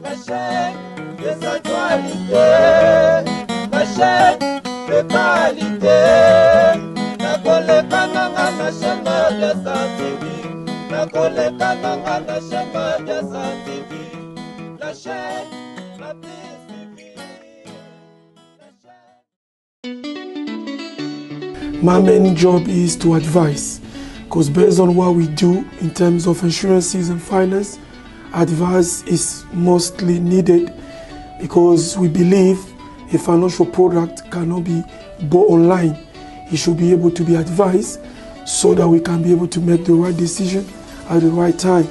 La chaîne des actualités. La chaîne de qualité. Nakoleka nanga na chaîne Madiasa TV. Nakoleka nanga na chaîne Madiasa TV. La chaîne la plus suivie. La chaîne. My main job is to advise, because based on what we do in terms of insurances and finance, advice is mostly needed because we believe a financial product cannot be bought online. It should be able to be advised so that we can be able to make the right decision at the right time.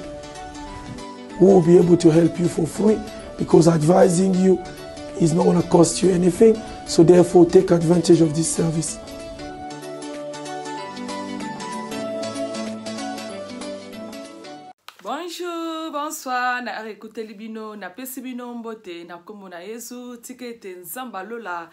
We will be able to help you for free because advising you is not going to cost you anything. So therefore, take advantage of this service. Bonjour, bonsoir, na ekuteli bino, napesi bino mbote na nkombo na Yesu, tika ete Nzambe alola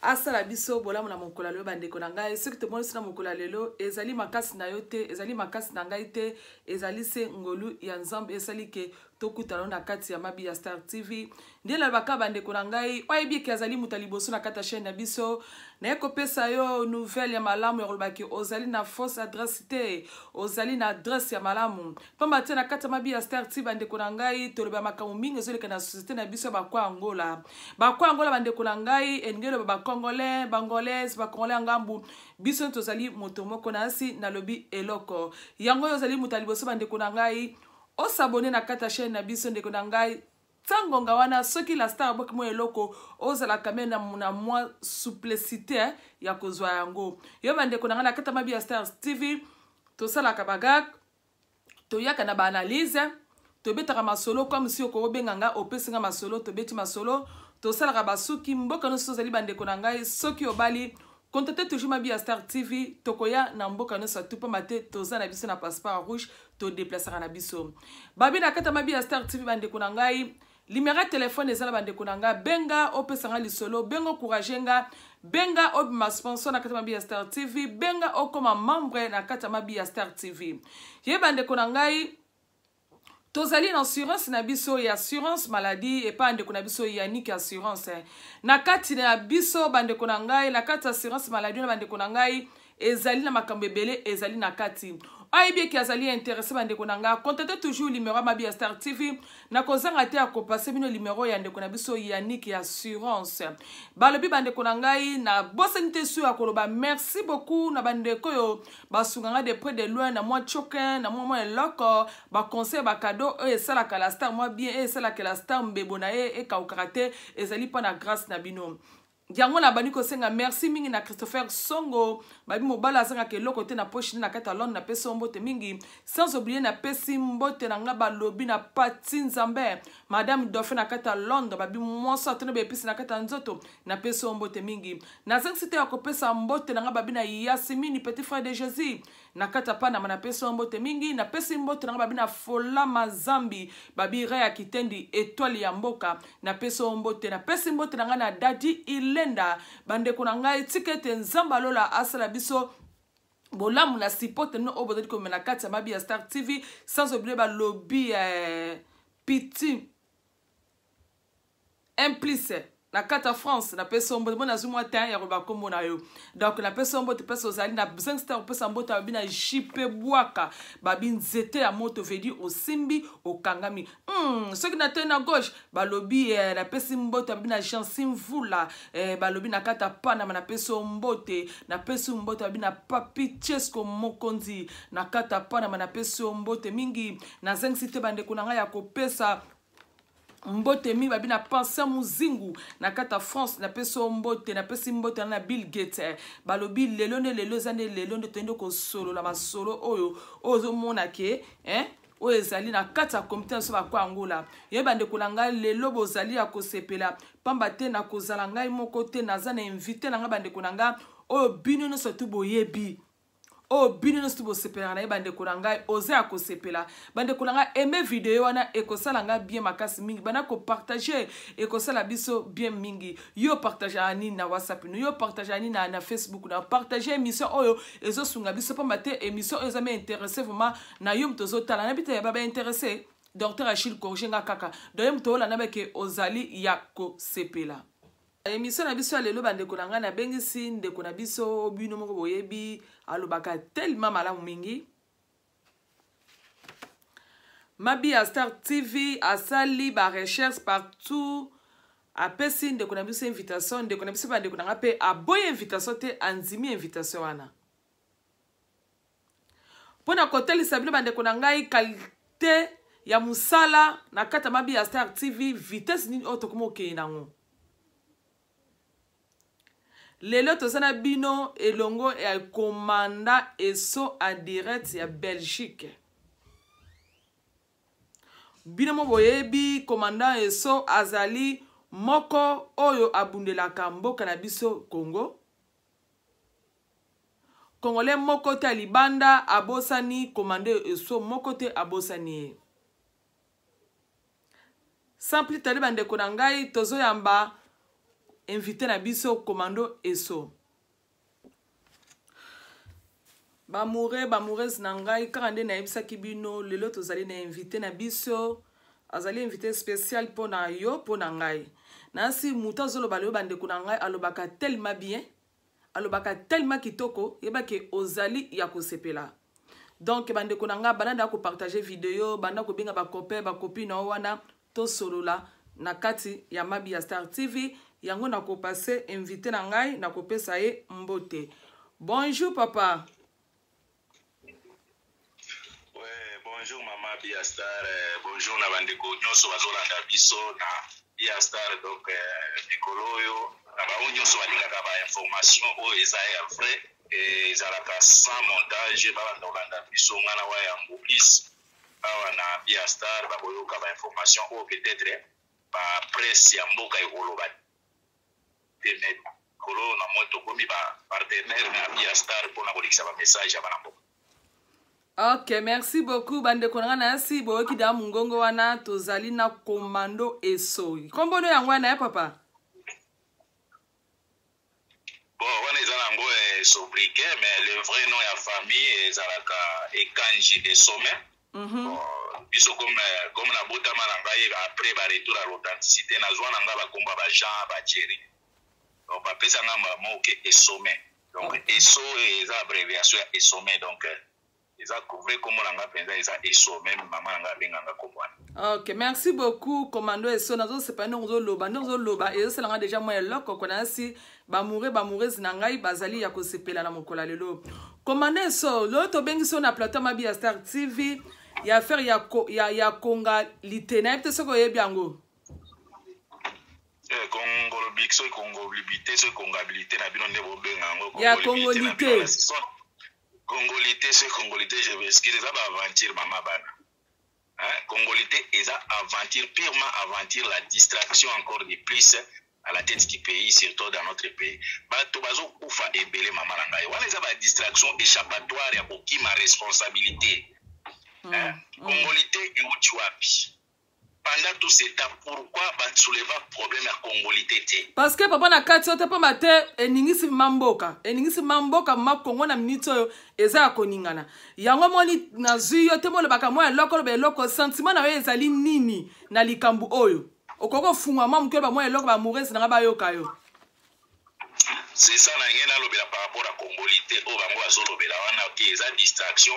asala biso bolamu na mokolo ya lelo. Bandeko na ngai, soki tomonisi na mokolo ya lelo, ezali makasi na yo te, ezali makasi na ngai te, ezali se ngolu ya Nzambe esali ke tokutana na kati ya Mabi ya Star TV. Nde nalobaka bandeko na ngai, oyebi eke azali moto ya liboso na kati ya chaîne na biso, naye kopesa yo nouvelle ya malamu ya koloba ke ozali na fausse adresse te, ozali na adresse ya malamu. Pamba te na kati ya Mabi ya Star TV, bandeko na ngai, toloba makambo mingi ezoleka na société na biso ya bakwa Angola. Bakwa Angola, bandeko na ngai, elingi eloba ba Congolais, ba Angolaise, ba Congolais ya ngambu, biso tozali moto moko na nsi. Nalobi eloko yango oyo ozali moto ya liboso, bandeko na ngai, osabone na kati ya chaîne na biso. Ndeko na ngai, ntangonga wana soki la star aboki mwa eloko, ozalaka me na mwa souplicité ya kozwa yango. Yo bandeko na ngai, na kati ya Mabi ya Stars TV, tosalaka bagag, toyaka na baanalyse, tobetaka masolo comme si okobenga nga, opesi nga masolo, tobeti masolo, tosalaka basuki mboka nyonso tozali. Bandeko na ngai, soki obali, contacte toujours Mabi ya Star TV, tokoya na mboka nyonso atu, pamba te toza na biso na passeport rouge, todeplasaka na biso. Babi na kati ya Mabi ya Star TV, bandeko na ngai, numéro ya telefone eza na bandeko na ngai. Benga, opesa nga lisolo, benga, ocourage nga, benga, obima sponsor na kati ya Mabi ya Star TV, benga, okoma membre na kati ya Mabi ya Star TV. Ye bandeko na ngai, tozali na assurance na biso ya assurance maladie epai ya ndeko na biso Yannick Assurance. Na kati na biso, bandeko na ngai, na kati ya assurance maladie na bandeko na ngai, ezali na makambo ebele ezali na kati. Oyebi eke azali intéressé, bandeko na ngai, contacte toujours numéro ya Mabi ya Star TV. Nakozanga te ya kopase bino numéro ya ndeko na biso Yannick ya assurance. Balobi bandeko na ngai, nabosani te su ya koloba merci beaucoup na bandeko oyo basunganga de près de loin na mwa chokin, na mwa eloko, baconseil, bacadeau oyo esalaka la star mwa bien, oyo esalaka la star mbebo na ye ekaukaka te. Ezali mpo na grâce na bino yango nabandi kosenga merci mingi na Christopher Songo. Babi mobali azangaka eloko te na poche na kati ya Londres, napesi yo mbote mingi. Sans oublier, napesi mbote na nga, balobi na Pati Nzambe, Madame Dauphin na kati ya Londres, babi mwasi atoni baepisi na kati ya nzoto, napesi yo mbote mingi. Nazangisi te ya kopesa mbote na nga, babi na Yasimini, petit frère de Jésus, na kati ya Panama, napesi yo mbote mingi. Napesi mbote na nga, babi na Fola Mazambi, babi re ya Kitendi, étoile ya mboka, napesi yo mbote. Napesi mbote na ngai na Dadi Ilenda. Bandeko na ngai, tika ete Nzambe alola asala biso bolamu na sipote bino oyo bozali komema na kati ya Mabi ya Star TV. Sans oublier, balobi piti implice na kati ya France, napesi yo mbote. Mpo nazwi mwa temps ya koloba nkombo na yo, donc napesi yo mbote place ozali. Na 5 star kopesa mbote, babi na JP Bwaka, babi nzete ya moto vedi osimbi okangami. Soki natei na gauche, balobi napesi mbote, babi na Jansi Mvula, balobi na kati ya Panama, napesi yo mbote. Napesi mbote, babi na Papi Chesco Mokonzi na kati ya Panama, napesi yo mbote mingi. Nazangisi te, bandeko na ngai, ya kopesa mbote mingi, babi na Pension Muzingu na kati ya France, napesi yo mbote. Napesi mbote na Bill Gates. Balobi lelo nde lelo, eza nde lelo nde toyende kosolola masolo oyo oyo ozomona ke, eh? Oyo ezali na kati ya komite na biso bakwa Angola. Ye bandeko na ngai, lelo bozali ya kosepela, pamba te nakozala ngai moko te, naza na invité na ngai, bandeko na ngai, oyo bino nyonso tu boyebi, oyo bino nyonso tu bosepelaka na ye. Bandeko na ngai, oza ya kosepela. Bandeko na ngai, aime video wana, ekosala ngai bien makasi mingi. Banda kopartage, ekosala biso bien mingi. Yo partageaka nini na WhatsApp no? Yo partageaka nini na Facebook na? Partage émission oyo, ezosunga biso, pamba te émission oyo eza mi intéressé vraiment na yo moto ozotala. Nayebi te, ba baintéressé. Docteur Achille, corrige nga kaka. Donc ye moto olanda beke ozali ya kosepela. Émission na biso ya lelo, bandeko na ngai, nabengisi ndeko na biso, bino moko boyebi, alobaka tellement malamu mingi. Mabi ya Star TV asali barecherche partout, apesi ndeko na biso invitation. Ndeko na biso, bandeko na ngai, mpe aboyi invitation te, andimi invitation wana mpo na kotalisa bino, bandeko na ngai, qualité ya mosala na kati ya Mabi ya Star TV, vitesse nini oyo tokoma okende nango. Lelo toza na bino elongo ya commandant Eso en direct ya Belgique. Bino mo boyebi, commandant Eso azali moko oyo abundelaka mboka na biso Congo. Congolais moko te ya libanda abosani commandant Eso, moko te abosani ye. Sans plus tarder, bandeko na ngai, tozoyamba invité na biso, commando Eso. Bamoureux, bamoureuse na ngai, kaka nde nayebisaki bino, lelo tozali na invité na biso, azali invité spécial mpo na yo, mpo na ngai. Nasi moto azoloba lelo, bandeko na ngai, alobaka tellement bien, alobaka tellement kitoko, yebaki ozali ya kosepela. Donc bandeko na ngai, banda kopartage video, banda kobenga bacopain, bacopine na yo wana, tosolola na kati ya Mabi ya Star TV. Yango nakopase invité na ngai, nakopesa ye mbote. Bonjour papa. Ouais, bonjour mama Bia Star, bonjour na bandeko nyonso bazolanda biso na Bia Star. Donc mikolo oyo, na bango nyonso balingaka bainformation oyo eza ya vrai, ezalaka sans montage, balanda kolanda biso. Nga na wa yango plus awa na Bia Star, bakoyoka bainformation oyo peut-être bapresse ya mboka ekoloba te, mais mikolo na moi tokomi bapartenaire na Bia Star mpona kolekisa bamessage ya bana mboka. Ok, merci beaucoup. Bandeko na ngai, nayasi boyoki daa mongongo wana, tozali na commando Eso. Nkombo no yango wana ya papa? Bon, wana eza nango sobriquet, mais le vrai nom ya famille ezalaka Ekanji Esome. Bon, biso comme nabotama na ngai après baretour ya l'authenticité, nazwa na ngai bakombo ya bajean, bathierry, donc bapesa nga moke Esome. Donc Eso eza abréviation ya Esome. Donc eza vrai kombo na nga mpenza eza Eso. Même mama na ngai abenganga kombo wana. Ok, merci beaucoup commando Eso. Nazosepa ndenge ozoloba, ndenge ozoloba ezosalanga déjà mwa eloko. Kona nasi bamoureux, bamoureuse na ngai bazali ya kosepela na mokolo ya lelo. Commando Eso, lelo tobengisi yo na plateau Mabi ya Star TV ya affaire ya congolité. Nayebi te soki oyebi yango. Congolobi, soki congolibité, soki congabilité na bino nde bobenga yango. Ya congolité. Congolité, soki congolité, je m'excuse, eza baaventure, mama bana. Hein? Congolité eza aventure, purement aventure, la distraction encore de plus à la tête du pays, surtout dans notre pays. Bato bazokufa ebele, mama na ngai, wana eza badistraction échappatoire ya kokima responsabilité. Hein? Congolité euti wapi? Pendant tout ce temps, pourquoi basouleva problème ya congolité te? Parce que papa, na kati oyo te, pamba te eningisi ma mboka, eningisi ma mboka ma Kongo. Na miniti oyo eza ya koningana. Yango moni nazwi yo te, molobaka mwa eloko, oloba eloko, sentiment na yo ezali nini na likambo oyo? Okoki kofungwa mwa moke, oloba mwa eloko, bamoureuse na nga bayoka yo. C'est ça na ngai nalobela par rapport à congolité oyo bango bazolobela wana, ke eza distraction,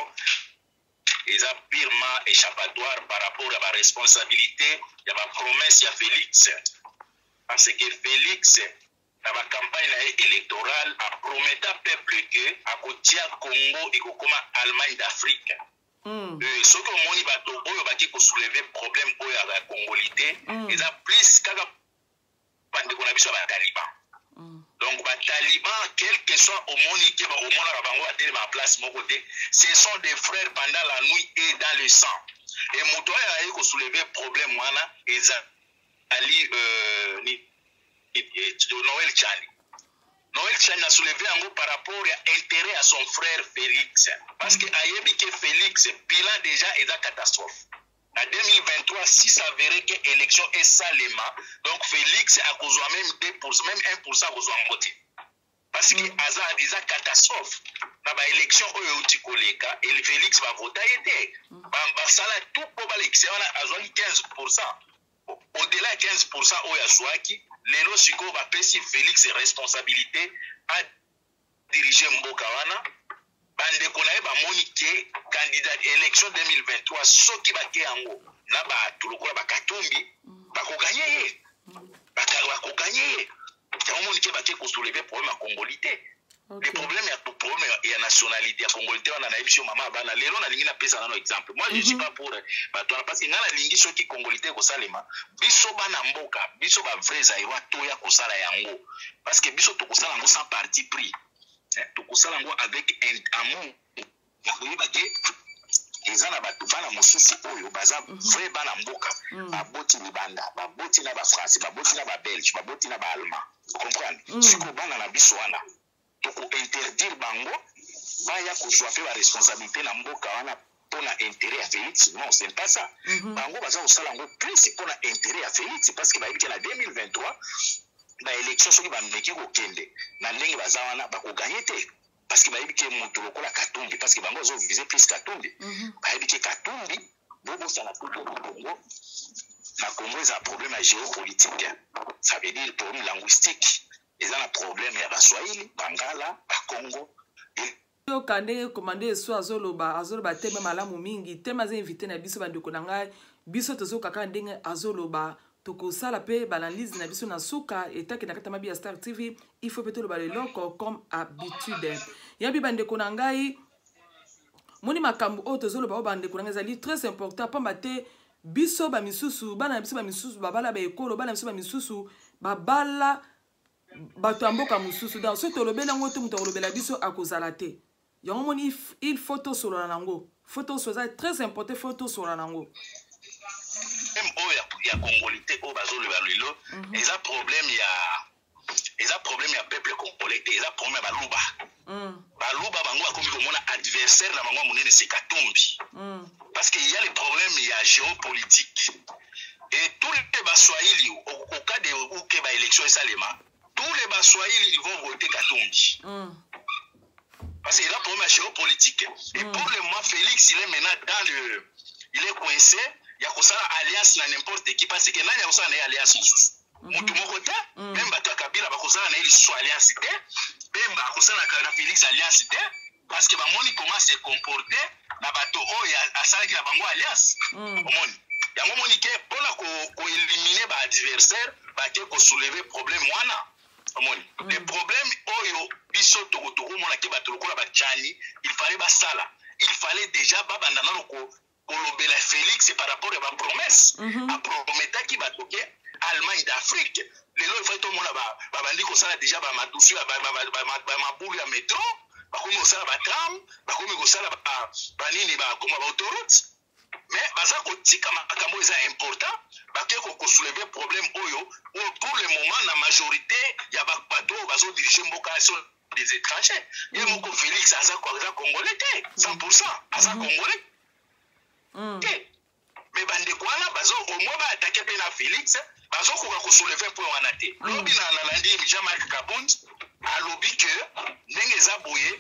eza purement échappatoire par rapport ya baresponsabilité ya bapromesse ya Félix, parce que Félix na bacampagne na ye électorale aprometa peuple ke akotia Congo ekokoma Allemagne d'Afrique. Soki omoni bato oyo baki kosoulever problème oyo ya congolité, eza plus kaka bandeko na biso ya bataliban. Donc bataliban, quel que soit omoni ke omonaka bango batelema place moko te, ce sont des frères pendant la nuit et dans le sang. Et moto oyo aye kosoulever problème wana ezali Noël Tshiani. Noël Tshiani a soulevé yango par rapport ya intérêt à son frère Félix, parce que ayebi ke Félix, bilan déjà eza catastrophe. Na 2023, si s'avérait que élection esalema, donc Félix akozwa même 2, même 1 akozwa yango te. Parce que aza eza catastrophe na baélection oyo euti koleka. Félix, bavota ye te. Basala tout mpo balekisa wana, azwaki 15%. Au-delà ya 15% oyo azwaki, lelo sikoyo bapesi Félix responsabilité adirige mboka wana. Bandeko na ye bamoni ke candidat élection 2023, soki bake yango na bato lokola bakatumbi, bakoganye ye, bakoganye ye. Yango moni ke bake kosoulever problème ya congolité. Le problème ya nationalité, ya congolité wana, nayebi so mama bana. Lelo nalingi napesa nano exemple. Moi, je suis pas pour bato wana, parce que ngai nalingi soki congolité ekosalema, biso bana mboka, biso bavrai Zaïrois, toya kosala yango, parce que biso tokosala yango sans parti pris. Tokosala yango avec un amour ya koyeba ke eza na bato, bana mosusu oyo baza vrai bana mboka, baboti libanda, baboti na bafrançais, baboti na babelge, baboti na baallemand, comprendre? Sikoyo bana na biso wana, tokointerdire bango baya kozwa mpe baresponsabilité na mboka wana mpona intérêt ya Félix? Non, ce n'est pas ça. Bango baza kosala yango plus mpona intérêt ya Félix, parce que bayebi ke na 2023 baélection, soki bameki kokende na ndenge baza wana, bakoganye te, parce que bayebi ke moto lokola Katumbi, parce que bango bazovise plus Katumbi. Bayebi ke Katumbi, bobosana kutu, na Congo, na Congo eza problème ya géopolitique, ça veut dire problème linguistique. Eza na problème ya baswahili, bangala, bakongo. Yoka ndenge commandant Esso azoloba, azoloba teme malamu mingi. Teme aza invité na biso. Bandeko na ngai, biso tozoka ndenge azoloba, tokosala mpe baanalyse na biso na suka. Etaki na kati ya mabi ya Star TV, il faut mpe toloba leloko comme habitude. Yabi, bandeko na ngai, moni makambo oyo tozoloba oyo, bandeko na ngai, ezali très important, pamba te biso bamisusu, bana na biso bamisusu babala baekolo, bana biso bamisusu babala bato ya mboka mosusu. Donc soki tolobeli yango te, moto akolobela biso akozala te. Yango moni, il faut tosolola nango, faut tosolola, eza très important, faut tosolola nango. Problème oyo ya congolité oyo bazoloba lelo, eza problème ya peuple congolais te, eza problème ya Baluba. Baluba bango bakomi komona adversaire na bango ya monene, c'est Katumbi, parce que il y a le problème ya géopolitique. Et tous les Baswahili, au cas de où ke baélection esalema, tous les Baswahili, ils vont voter Katumbi, parce qu'il y a un problème géopolitique. Et pour le moment, Félix, il est maintenant dans le il est coincé ya kosala alliance na n'importe qui, parce que nani akosala na ye alliance mosusu? Motu moko te. Même bato ya Kabila bakosala na ye lisusu alliance te. Bemba akosala na Félix alliance te, parce que bamoni comment se comporter na bato oyo asalaki na bango alliance. Omoni yango, omoni ke mpona koéliminer baadversaire, bake kosoulever problème wana. Omoni le problème oyo biso tokomona ke bato lokola bachani, il fallait basala, il fallait déjà babanda nano kolobela Félix par rapport ya bapromesse aprometaki bato ke Allemagne d'Afrique. Lelo il fallait tomona babandi kosala déjà bamadusu, bamabulu ya métro, bakomi kosala batram, bakomi kosala banini, bakoma baautoroute, mais baza kotika makambo eza important. Bake kosoulever problème oyo pour le moment na majorité ya bato oyo bazodirige mboka sont des étrangers. Ye moko Félix aza congolais te 100%, aza congolais te. Mais bandeko wana bazo au moins baattaquer mpe na Félix, bazokoka kosoulever point wana te. Lobi na nalandi Jean-Marc Kabund alobi ke ndenge eza boye,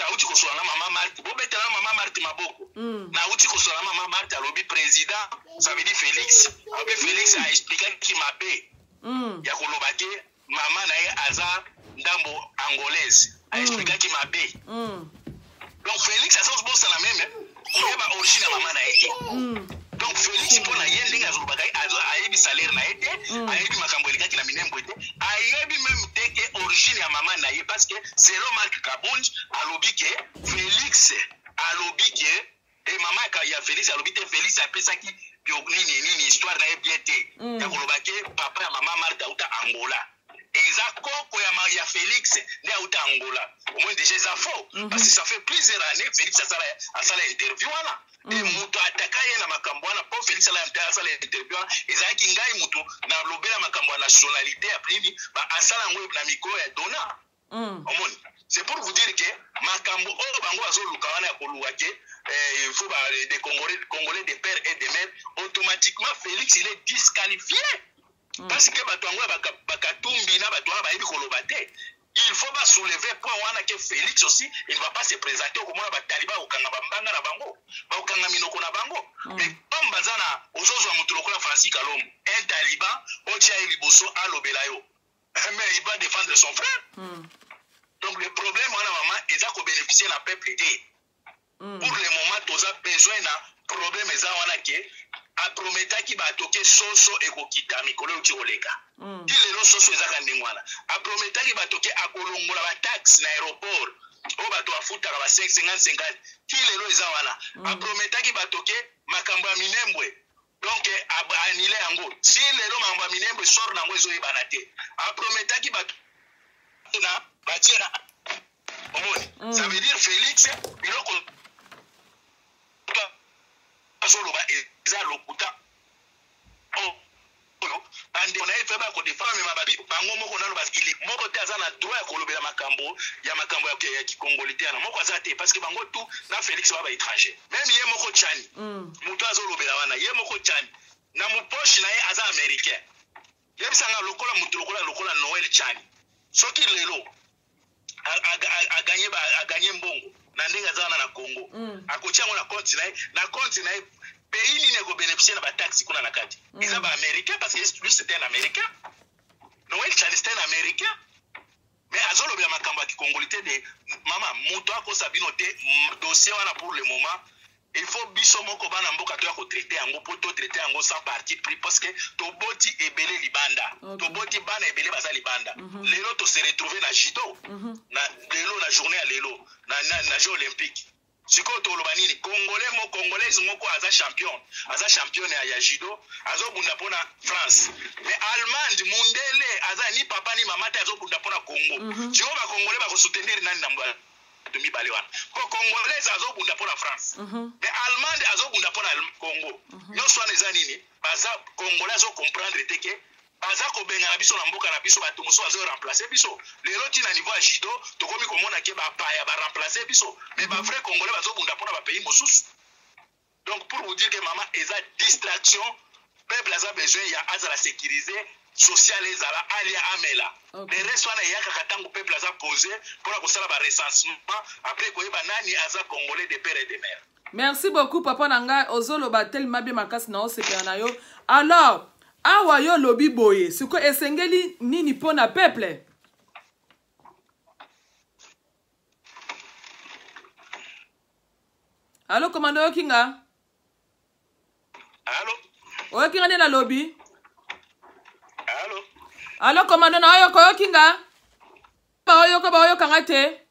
auti kosola na mama Marthe, bobetela na mama Marthe maboko. Nauti kosola na mama Marthe, alobi président, ça veut dire Félix, alobi Félix aexplikaki mabe ya koloba ke mama na ye aza ndambo angolaise, aexplikaki mabe. Donc Félix aza bosala même koyeba origine ya mama na ye te. Donc Félix, mpo na ye, ndenge azolobaka, ayebi salaire na ye te, ayebi makambo elekaki na Minembwe te, ayebi même te ke origine ya mama na ye, parce que selon Marc Kabund, alobi ke Félix alobi ke e mama ya Félix alobi te. Félix apesaki nini nini, histoire na ye bien te, ya koloba ke papa ya mama Marthe auta Angola. Eza koko ya Félix nde auta Angola. Au moins déjà eza faux, parce que ça fait plusieurs années Félix asala interview wana. E moto ataka ye na makambo wana mpo Félix asala interview wana, ezalaki ngai moto nalobela makambo ya nationalité ya nini, asala yango na mikro ya dona. Omoni, c'est pour vous dire que makambo oyo bango bazoluka wana ya koluka ke il faut des Congolais, Congolais de père et de mère, automatiquement Félix, il est disqualifié, parce que bato yango ya bakatumbi na bato wana bayebi koloba te. Il faut ba soulever point wana que Félix aussi, il ne va pas se présenter. Okomona ba taliba okanga ba mbanga na bango, ba okanga minoko na bango. Mais comme baza na ozozwa mutu lokola Francis Kalombo, un taliban otia ye liboso alobela yo, mais il va défendre son frère. Donc le problème wana, mama, eza kobénéficier na peuple te. Pour le moment, toza besoin na problème eza wana ke aprometaki bato ke soso ekokita mikolo euti koleka. Ti lelo soso ezaka ndenge wana. Aprometaki bato ke akolongola bataxe na aéroport oyo bato bafutaka ba 5 50 50, ti lelo eza wana. Aprometaki bato ke makambo ya Minembwe, donc anile yango, ti lelo makambo ya Minembwe sort nango ezoyebana te. Aprometaki bato na batie na omoni. Ça veut dire Félix, biloko azoloba eza lokuta. Oyo bandeko na ye mpe bakodefendre mema babi bango moko nano basili moko te aza na droit ya kolobela makambo ya makambo ya kikongoli te. Wana moko aza te, parce que bango tout na Félix ba baétranger. Même ye moko Tshiani, moto azolobela wana, ye moko Tshiani na mopoche na ye aza américain. Yebisanga, lokola moto lokola Noël Tshiani, soki lelo aganye mbongo na ndenge aza wana na Congo, akotia yango na compte na ye, na compte na ye, pays nini ekobénéficie na bataxe kuna na kati? Eza baaméricain, parce que lui, c'est un Américain. Noël Tshiani, c'est un Américain, mais azolobela makambo ya kikongoli te. De mama, moto akosa bino te. Dossier wana, pour le moment, il faut biso moko bana mboka toya kotraite yango, mpo totraite yango sans parti pris, parce que toboti ebele libanda. Toboti bana ebele baza libanda. Lelo tose retrouve na judo, na lelo, na journée ya lelo, na jeu olympique. Sikoyo toloba nini? Congolais mo, Congolaise moko aza champion, aza championne ya judo, azobunda mpona France, mais Allemande, mundele aza ni papa ni mama te, azobunda mpona Congo. Sikoyo bacongolais bakosoutenir nani na bato mibale wana? Po Congolaise azobunda mpona France, mais Allemande azobunda mpona Congo. Nyonso wana eza nini? Baza Congolais azocomprendre te ke baza kobengana biso na mboka na biso, bato mosusu bazoremplace biso. Lelo ntina niveau ya judo, tokomi komona ke bapaya baremplace biso, mais bavrai Congolais bazobunda mpona bapays mosusu. Donc pour vous dire que, mama, eza distraction. Peuple aza besoin ya azala sécurisé, social ezala, alia, amela. Le reste wana eyakaka ntango peuple aza posé mpona kosala barecensement, après koyeba nani aza Congolais de père et de mère. Merci beaucoup, papa na ngai. Ozoloba telema bien makasi na osepela na yo. Alors awa yo olobi boye, sikoyo esengeli nini mpo na peuple? Allo, commando, oyoki nga? Allo? Oyoki nga nde nalobi? Allo? Allo, commando, na oyoka, oyoki nga? Baoyoka, baoyoka nga te?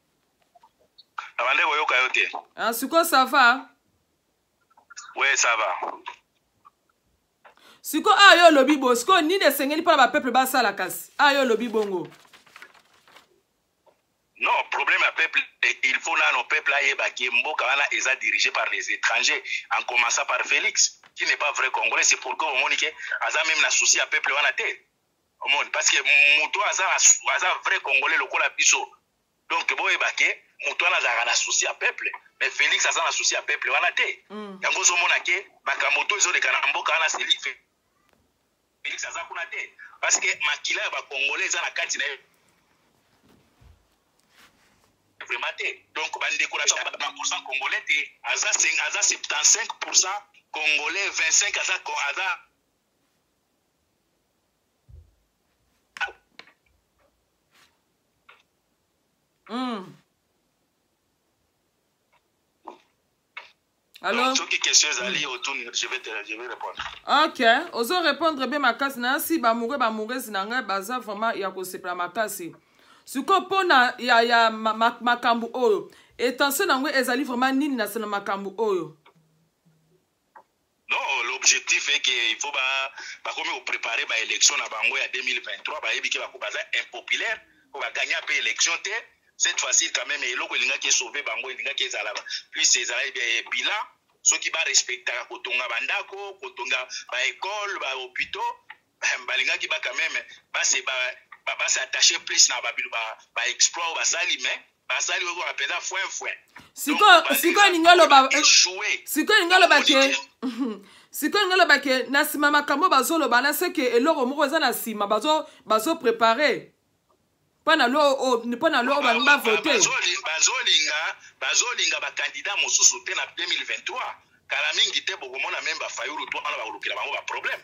Abande koyoka yo te. Ah, sikoyo ça va? Oui, ça va. Sikoyo awa yo olobi boye, sikoyo nini esengeli mpona bapeuple basala? Kasi awa yo olobi bongo. Non, problème ya peuple, il faut nano peuple ayebaki mboka wana eza dirigé par les étrangers, en commençant par Félix, qui n'est pas vrai Congolais. C'est pourquoi omoni ke aza même na souci ya peuple wana te. Omoni, parce que moto aza vrai Congolais lokola biso, donc boyeba ke moto wana azalaka na souci ya peuple, mais Félix aza na souci ya peuple wana te. Yango ozomona ke makambo to ezoleka na mboka wana, Félix aza kuna te, parce que makila ya bacongolais eza na kati na ye vraiment te. Donc bandeko na biso, pourcent congolais te, aza 75% congolais, 25 aza Allo? Donc soki question ezali, otuni, je vais répondre. Ok, ozo répondre bien makasi na si bamoureux, bamoureuse na ngai baza vraiment ya kosepela makasi. Sikoyo mpona ya makambo oyo, intention na yango ezali vraiment nini na nsima makambo oyo? Non, l'objectif est que il faut ba bakomi kopréparer baélection na bango ya 2023. Bayebi ke bako baza impopulaire po bagagna mpe élection te. Cette fois-ci quand même, eloko elingaki esauve bango, elingaki ezala plus, ezalaki bilan. Soki barespectaka kotonga bandako, kotonga baécole, bahôpitaux, balingaki ba quand même base bas'attache plus na baexploit oyo basali, mais basali oyo mpenza foin foin. Sikoyo elingi oloba, sikoyo elingi oloba ke na nsima makambo bazoloba na seke eloko moko eza na nsima, bazoprépare. Mpo na loi oyo, mpo na loi oyo balingi bavote. Bazolinga bazolinga bacandidat mosusu te na 2023. Kala mingi te bokomona meme bafayulu to wana bakolukela bango baproblème.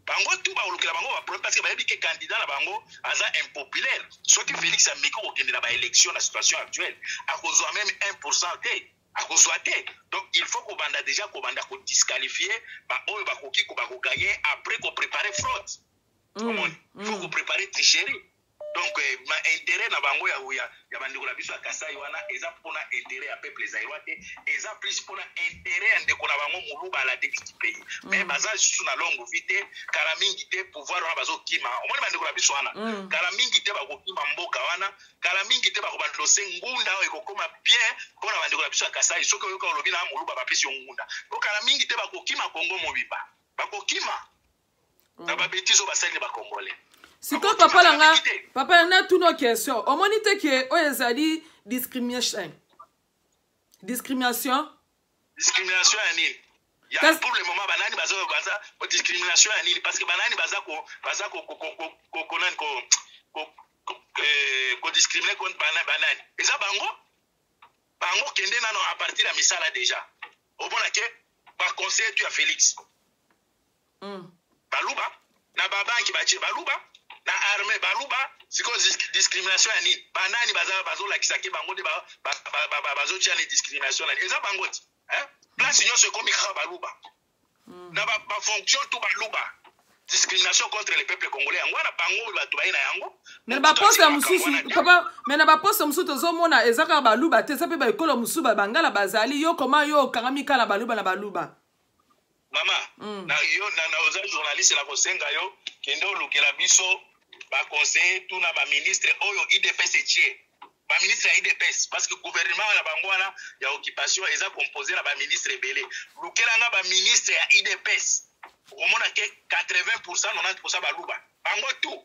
Bango tu bakolukela bango baproblème parce que bayebi ke candidat na bango aza impopulaire. Soki Félix ameki kokende na baélection na situation actuelle, akozwa meme 1 te, akozwa te. Donc il faut kobanda déjà, kobanda kodisqualifie baoyo bakoki bakoganye, après kopréparer fraude. Omoni, il faut kopréparer tricherie. Donc ma intérêt na bango ya bandeko na biso ya Kasai wana eza mpona intérêt ya peuple zaïrois te, eza plus mpona intérêt ya ndeko na bango Moluba à la tête du pays. Mais baza lisusu na longue vie te. Kala mingi te pouvoir wana bazokima. Omoni bandeko na biso wana, kala mingi te bakokima mboka wana, kala mingi te bakobanda ose ngunda oyo ekokoma bien mpona bandeko na biso ya Kasai. Soki oyoka olobi na Moluba, bapesi yo ngunda po kala mingi te bakokima Kongo mobimba, bakokima na babêtises oyo basali bacongolais. Sikoyo papa na nga, papa na nga, natuna question: omoni te ke oyo ezali discrimination, discrimination? Discrimination ya nini? Ya pour le moment banani baza baza discrimination ya nini? Parce que banani baza ko baza ko ko ko ko ko nani ko ko kodiscrimine contre banani? Eza bango. Bango kende nano à partir ya misala déjà, omona ke baconseiller tu ya Félix baluba, na babanki batie baluba, na armée baluba. Sikoyo discrimination ya nini? Banani bazolakisa ke bango nde bazotia ni discrimination nani? Eza bango ti place nyonso ekomi kaka baluba na bafonction tu baluba. Discrimination contre le peuple congolais, yango wana bango bato baye na yango. Mais baposte ya mosusu, papa, mais na baposte mosusu tozomona eza kaka baluba te, eza mpe baekolo mosusu, bangala bazali. Yo koma yo okangami kaka na baluba na baluba. Mama, na yo na oza journaliste, na kosenga yo kende olukela biso baconseiller tu na baministre oyo UDPS etie, baministre ya UDPS, parce que gouvernement na bango wana ya occupation eza composé na baministre ebele. Lukelanga baministre ya UDPS, okomona ke 80, 90 baluba. Bango tu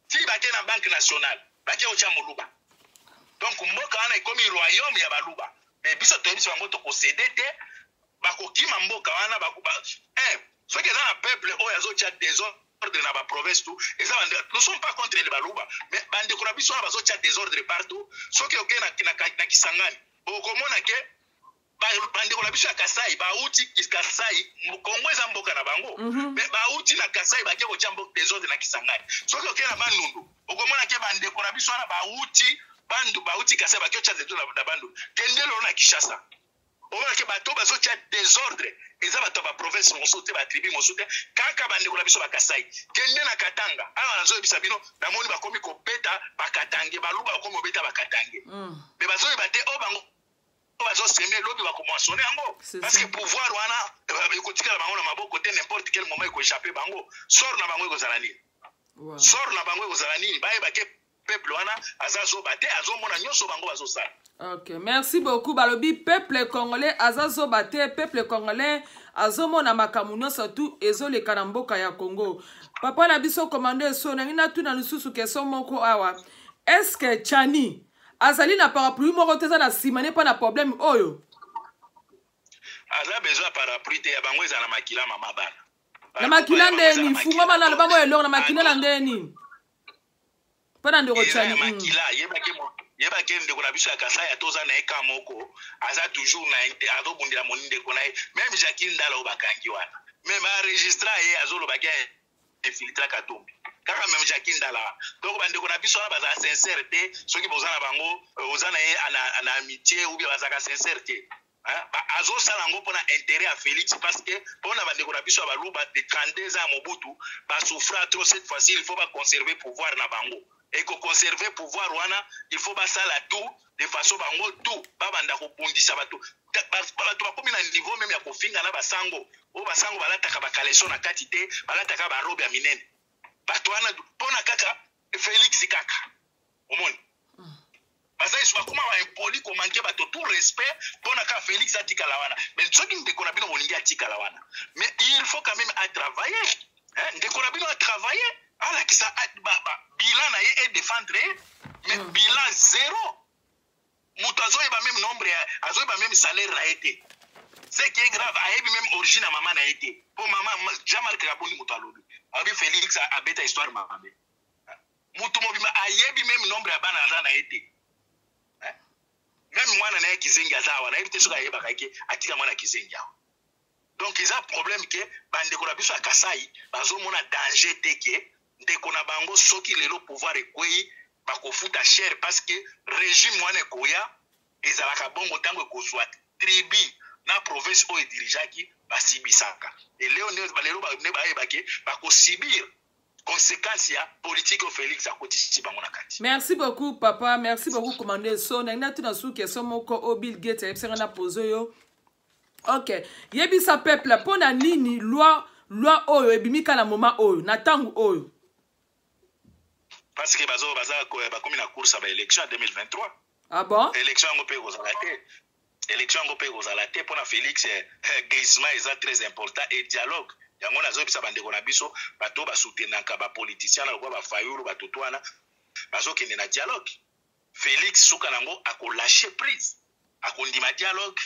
ti bake na Banque nationale, bake otya moluba. Donc mboka wana ekomi royaume ya baluba. Mais biso toyebisi bango tokocéder te, bakokima mboka wana. Soki eza na peuple oyo azotya désordre na baprovince tout eza, nous sommes pas contre les baluba, mais bandeko na biso wana bazotya désordre partout. Soki okei na Kisangani, okomona ke bandeko na biso ya Kasai bauti Kasai, Kongo eza mboka na bango, mais bauti na Kasai bake kotya désordre na Kisangani. Soki okei na Bandundu, okomona ke bandeko na biso wana bauti bandu, bauti Kasai, bake otya désordre na Bandundu. Kende lelo na Kinshasa, omonake bato bazotya désordre eza bato ya baprovince mosusu te, batribu mosusu te, kaka bandeko na biso bakasai. Kende na Katanga awa, nazoyebisa bino, namoni bakomi kobeta bakatange, baluba bakomi kobeta bakatange. Mais bazoyeba te oyo bango bazosemer, lobi bakomoissonner yango, parce que pouvoir wana ekotikala bango na maboko te. N'importe quel moment ekoéchappe bango. Sort na bango ekozala nini? Sort na bango ekozala nini? Bayeba ke peuple wana aza zoba te, azomona nyonso bango bazosala. Ok, merci beaucoup. Balobi peuple congolais aza zoba te, peuple congolais azomona makambo nyonso tu ezoleka na mboka ya Congo. Papa na biso commando Eso, nangi natuna lisusu question moko awa: est-ce Tshiani azali na parapluie moko te eza na nsima ne mpo na problème oyo? Aza besoin ya parapluie te, ya bango eza na makila, mama bana. Na makila ndeni? Fungwama na lobango eloko na makila na ndeni mpo na ndeko Tshiani? Makila, yebake ndeko na biso ya Kasai, ata oza na ye ka moko, aza toujours na azobundela moni ndeko na ye. Même Jacky Ndala oyo bakangi wana, même baenregistra ye azolobaki infiltra Katumbi, kaka même Jacky Ndala wana. Donc bandeko na biso wana bazala sincère te. Soki boza na bango, oza na ye na amitié ou bien, bazalaka sincère te. Azosala yango mpona intérêt ya Félix, parce que mpona bandeko na biso ya baluba de 32 ans ya Mobutu basouffra trop. Cette fois-ci il faut baconserver pouvoir na bango. Ekoconserver pouvoir wana, il faut basala tout de façon bango tout babanda kobundisa bato. Bato bakomi na niveau même ya kofinga na basango oyo basango balataka bacaleçon na kati te, balataka barobe ya minene. Bato wana mpona kaka Félix kaka. Omoni, baza lisusu bakóma baimpoli, komanquer bato tout respect mpona kaka Félix atikala wana. Mais soki ndeko na bino bolingi atikala wana, mais il faut quand même atravailler. Ndeko na bino atravailler, alakisa bilan na ye, edéfendre ye. Mais bilan zéro, moto azoyeba même nombre, azoyeba même salaire na ye te. Ce qui est grave, ayebi même origine ya mama na ye te, mpo mama Jean-Marc Kabund moto alobi, alobi Félix abeta histoire mabe. Mutu mobimba ayebi meme nombre ya bana aza na ye te. Meme mwana na ye kizengi aza awa, nayebi te soki ayebaka ke atika mwana kizengi awa. Donc eza problème ke bandeko na biso ya Kasai bazomona danger te ke ndeko na bango soki lelo pouvoir ekweyi bakofuta cher, parce que régime wana ekoya ezalaka bongo ntango ekozwa tribu na province oyo edirigeaki basibisaka. Eleo nde lelo nde bayeba ke bakosibir conséquence ya politique oyo Félix akotisi bango na kati. Merci beaucoup papa, merci beaucoup commandant. So nalingi natuna su question moko oyo Bill Gates ayebisaka na pose oyo. Ok, yebisa peuple mpo na nini loi oyo ebimi kaka na moment oyo, na ntango oyo? Parce que bazo baza bakomi na course ya baélection ya 2023. Ah bon? Élection yango mpe ekozala te. Élection yango mpe ekozala te mpona Félix. Glissement eza très important et dialogue yango nazoyebisa bandeko na biso, bato oyo basoutenaka bapoliticien na lokola bafayulu, bato to wana bazokende na dialogue. Félix suka nango akolâcher prise, akondima dialogue,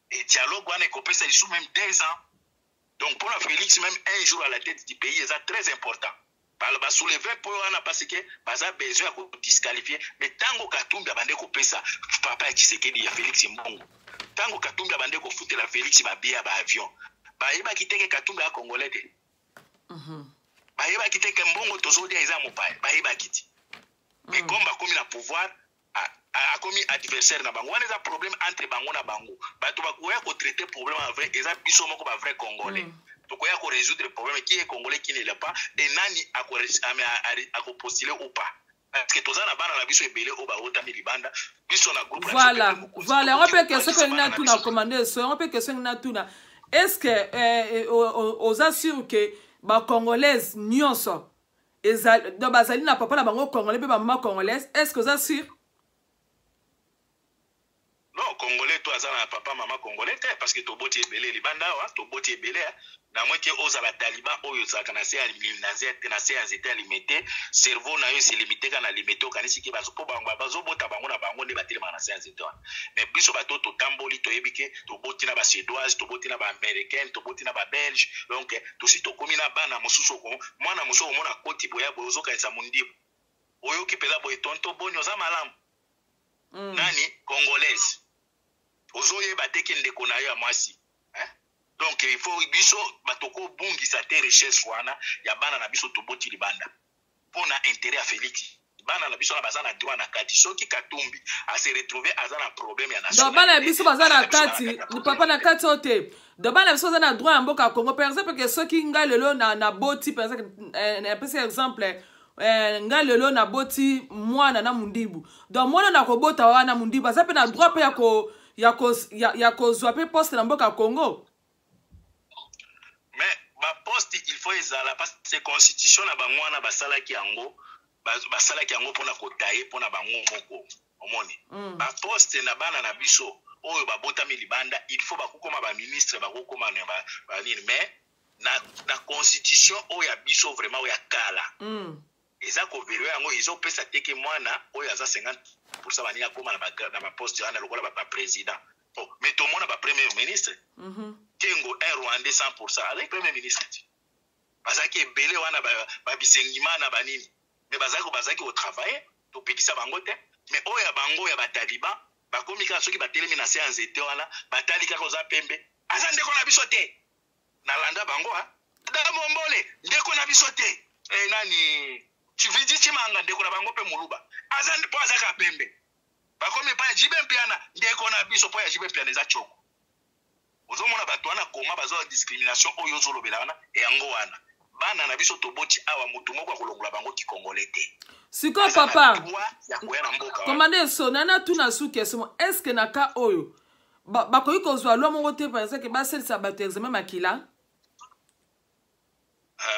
et dialogue wana ekopesa lisusu même 2 ans. Donc mpona Félix, même un jour à la tête du pays eza très important. Basoulever mpo wana parce que baza besoin ya kodisqualifier. Mais ntango Katumbi abande kopesa papa ya Tshisekedi, ya Félix, mbongo, ntango Katumbi abande kofutela Félix babillets ya baavion, bayebaki te ke Katumbi ya Congolais te? Bayebaki te ke mbongo tozolia eza mopaya? Bayebaki te. Mais comme bakomi na pouvoir, akomi adversaire na bango. Wana eza problème entre bango na bango. Bato bakoya kotraiter problème en vrai eza biso moko bavrai Congolais. Tokoya korésoudre problème qui est Congolais, qui ne l'est pas, et nani akopostule ou pas, parce que toza na bana na biso ebele oyo baotami libanda, biso na groupe. Voilà, yango mpe question mpe natuna, commandant So, yango mpe question natuna: est ce que oza sûr ke bacongolaise nyonso donc bazali na papa na bango congolais mpe bamama congolaise? Est ce que oza sûr? Non, Congolais to aza na papa mama congolais te, parce que toboti ebele libanda awa, toboti ebele na mwa ke ozala taliban oyo ozalaka na se na se ya nzete ya Limete, cerveau na yo eselimite kaka na Limete. Okanisi ke mpo bazobota bango na bango nde batelemaka na se ya nzete wana. Mais biso bato totamboli, toyebi ke toboti na basuédoise, toboti na baaméricaine, toboti na babelge. Donc tosi tokomi na bana mosusu. Mwana mosusu omona koti boya boye, ozokanisa mondibu, oyoki mpenza boye: "Tonto, boni, oza malamu?" Nani Congolaise, ozoyeba te ke ndeko na yo ya mwasi, hein? Donc il faut biso bato kobungisa te richesse wana ya bana na biso toboti libanda mpo na intérêt ya Félix. Bana na biso wana baza na droit na kati. Soki Katumbi ase retrouve aza na problème ya Donc bana na biso baza na kati, papa, na kati oyo te. Donc bana na biso baza na droit ya mboka ya Congo. Par exemple ke soki ngai lelo na boti, par exemple, napesi exemple, ngai lelo naboti mwana na mundibu. Donc mwana na kobota wana mundibu aza mpe na droit mpe ya kozwa mpe poste na mboka ya Congo? Mais baposte il faut ezala, parce que constitution na bango wana basalaki yango, basalaki yango mpona kotaye mpona bango moko. Omoni, baposte na bana na biso oyo babotami libanda, il faut bakokoma baministre, bakokoma na banini. Mais na constitution oyo ya biso vraiment, oyo ya kala, eza koverrouiller yango, ezopesa te ke mwana oyo aza 50 banini akóma na baposte wana lokola baprésident. Oh, mais tomona bapremier ministre, Kengo, un Rwandais 100, azalaki premier ministre ti. Bazalaki ebele wana, babisengima na banini, mais bazalaki kotravailler, topekisa bango te. Mais oyo ya bango ya bataliban, bakomi kaka soki batelemi na se ya nzete wana, batali kaka oza pembe, aza ndeko na biso te. Nalanda bango, da mombole ndeko na biso te, nani, Chividi Chimanga ndeko na bango mpe moluba aza mpo azaka pembe. Bakomi epai ya JB Mpiana, ndeko na biso, mpo ya JB Mpiana eza tioko. Ozomona bato wana koma bazwa discrimination oyo ozolobela wana. Yango wana bana na biso toboti awa, motu moko akolongola bango kikongole te. Sikoyo papa commandant So, nani atuna su question: est ce que na cas oyo bakoki kozwa loi moko te, par exemple basalisa bato examen makila?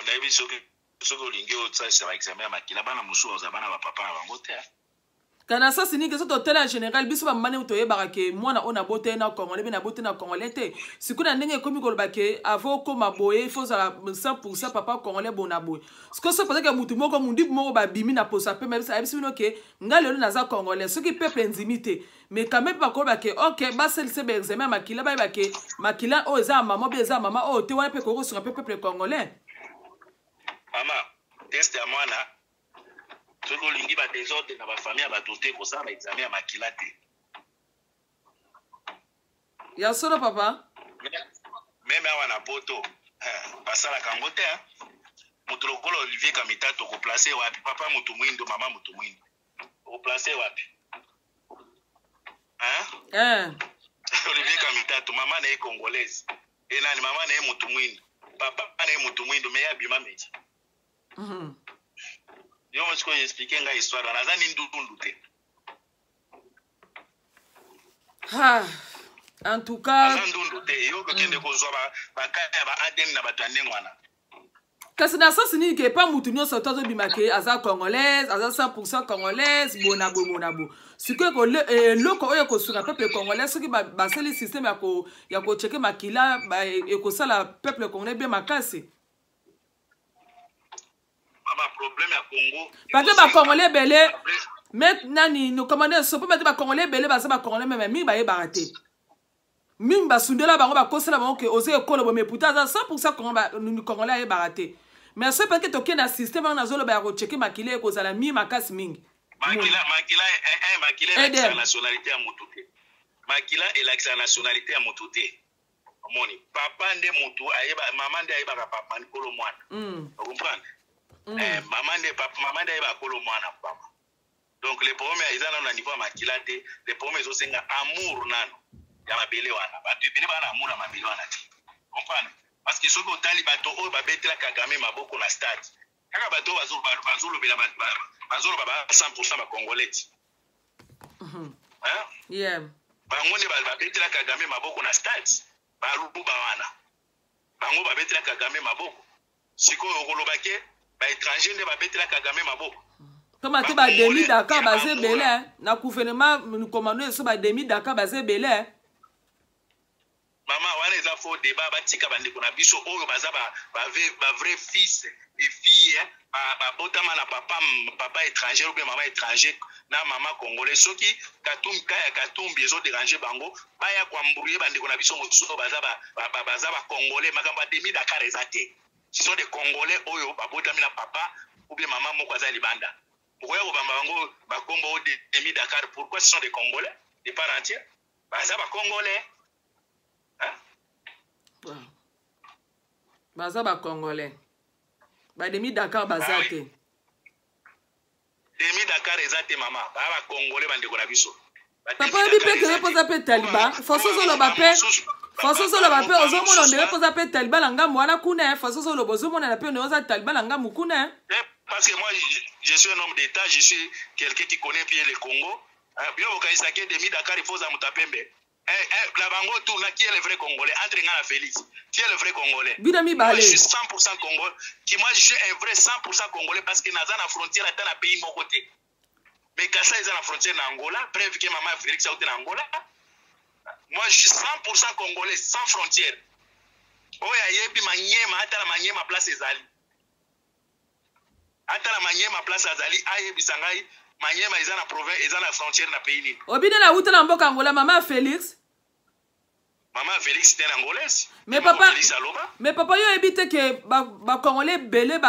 Nayebi soki olingi osalisa baexamen ya makila, bana mosusu bazala bana bapapa na bango te. Kana sasi nini? So totala en général, biso bamama ndenge toyebaka ke mwana oyo naboteli na Congolais mpe naboteli na Congolais te. Sikoyo na ndenge ekomi koloba ke avant okóma boye, il faut ozala 100 papa Congolais, boye na boye. Sikoyo soki peut-être mutu moko mundibu moko babimi na posa pembe, ayebisi bino ke ngai lelo naza Congolais, soki peuple endimi te, mais quand même bakoloba ke ok, basalisa baexamen ya makila, bayeba ke makila oyo eza ya mama mpe eza ya mama oyo te. Wana mpe kokosunga mpe peuple congolais. Mama, test ya mwana. Soki olingi ba desordre na ba famille ya bato te, kosala ba examen ya makila te. Ya solo papa. Meme awa na poto eh, basalaka yango te. Moto lokola Olivier Kamitatu okoplace wapi? Papa moto mwindo, mama moto mwindo, okoplace wapi? Hein? Eh. Olivier Kamitatu, mama na ye congolaise. E nani mama na ye moto mwindo, papa na ye moto mwindo, me ye abima meti. Yo sikoyo explique ngai histoire wana, aza ni ndundu te. Ha. En tout cas, aza ndundu te. Yo kokende kozwa baka ya ba ADN na bato ya ndenge wana. Kasi na sasi nini ke pa mutu nyonso to azobima ke aza congolaise, aza 100 congolaise, bona bo bona bo. Sikoyo eloko oyo ekosunga peuple congolais, soki basali système ya kocheke makila, ekosala peuple congolais bien makasi. Mama, problème ya Congo. Parce que bacongolais ebele, me nani nokomande sopo bate, bacongolais ebele baza bacongolais, meme mingi bayebaka te. Mingi basundela bango, bakosela bango ke oza ekolo bo, mais pourtant aza 100 congolais, ayebaka te. Mais soki peke tokende na système wana nazoloba ya kocheke makila, ekozala mi makasi mingi. Makila, makila, makila elakisaka nationalité ya motu te. Makila elakisaka nationalité ya motu te. Omoni, papa nde motu ayeba, mama nde ayebaka papa nkolo mwana. Ocomprendre? Mama nde papa, mama nde ayebaka kolo mwana papa. Donc le problème eza nano na niveau ya makila te. Le problème ezosenga amour nano ya mabele wana. Bato ebele baa na amour ya mabele wana te, comprendre? Parce que soki otali bato oyo babetela Kagame maboko na stade, kaka bato oyo bazolobela, bazoloba ba 100 bacongolais ti. Hein? Bango nde babetela Kagame maboko na stade. Baluba wana, bango babetela Kagame maboko. Sikoyo okoloba ke baétranger nde babetela Kagame maboko? Toma te, bademi Dakar baza ebele na gouvernement commando eso, bademi Dakar baza ebele. Mama, wana eza faux débat. Batika bandeko na biso oyo baza ba vrai fils et fille, babotama na papa étranger ou bien mama étranger na mama congolais. Soki Katumbi, ka ya Katumbi ezodéranger bango, baya koembrouiller bandeko na biso mosusu oyo baza bacongolais. Makambo ya demi Dakar eza te. Ce sont des Congolais oyo babotami na papa ou bien mama moko aza libanda. Okoya kobamba bango bakombo oyo demi Dakar, pourquoi? Ce sont des Congolais de part entière, baza bacongolais, hein? Baza bacongolais, bademi Dakar baza Ah oui. te. Demi Dakar eza te, mama. Baya bacongolais, bandeko na biso. Papa, oyebi mpe keye mpoza mpe taliban. Façon ozoloba mpe, façon ozoloba mpe, ozomona ondenge mpoza mpe taliban na ngambo wana kuna. Façon ozoloba, ozomonana mpe onde oza taliban na ngambo kuna. Parce que moi, je suis un homme d'État, je suis quelqu'un qui connaît bien le Congo. Bino bokanisaki demi Dakar, il faut za moto apembe. Na bango tout na, qui est le vrai Congolais entre nga na Félix? Qui est le vrai Congolais? Bino mibale. Moi, je suis 100% Congolais. Qui, moi, je suis un vrai 100% Congolais parce que naza na frontière ata na pays moko te. Mais Kasai eza na frontière na Angola, preuve que mama Félix auti na Angola. Moi, je suis 100% Congolais sans frontière. Oyo ayebi Manyema, atala Manyema place ezali. Atala Manyema place azali, ayebisa ngai Manyema eza na province, eza na frontière na pays nini? Obino na wuta na mboka Angola, mama Félix? Mama Félix te na angolaise. Mais papa, Félix aloba. Mais papa, yo oyebi te ke bacongolais ebele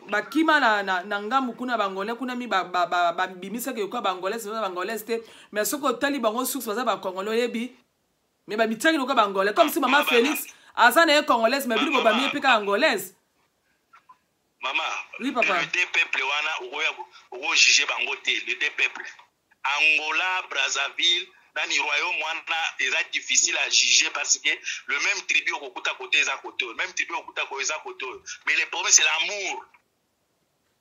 bakima na ngambu kuna, bangolais kuna mi babimisaki lokola bangolais, baza bangolais te. Mais soki otali bango source, baza bacongolais, oyebi. Mais babitiaki lokola bangolais, comme si mama Félix aza na ye congolaise, mais bino bobami ye mpe kaka angolaise. Mama. Oui, papa. Le deux peuple wana, okoya okojuge bango te. Le deux peuple, Angola, Brazzaville, nani, royaume wana eza difficile à juger parce que le même tribu okokuta kote eza kote oyo, même tribu okokuta koyo eza kote oyo. Mais le problème, c'est l'amour,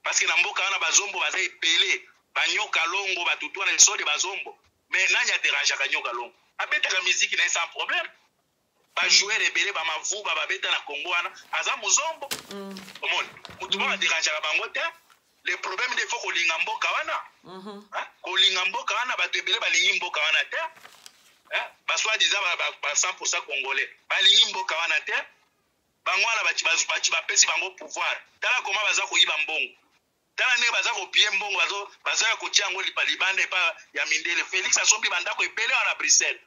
parce que na mboka wana bazombo baza ebele, banyoka longo, batutu wana esode bazombo. Mais nani aderangeaka Nyoka Longo? Abetaka miziki na ye sans problème. Bajoueur ebele, bamavuba babeta na Congo wana, aza mozombo. Omoni, motu moko aderangeaka bango te. Le problème nde faut kolinga mboka wana. Hein? Kolinga mboka wana, bato ebele balingi mboka wana te. Hein? Basoi-disant ba 100 congolais balingi mboka wana te. Bango wana bati bapesi bango pouvoir, tala koma baza koyiba mbongo, tala ndenge baza kopie mbongo, baza ya kotia yango libanda epa ya mindele. Félix asombi bandako ebele wana na Bruxelles.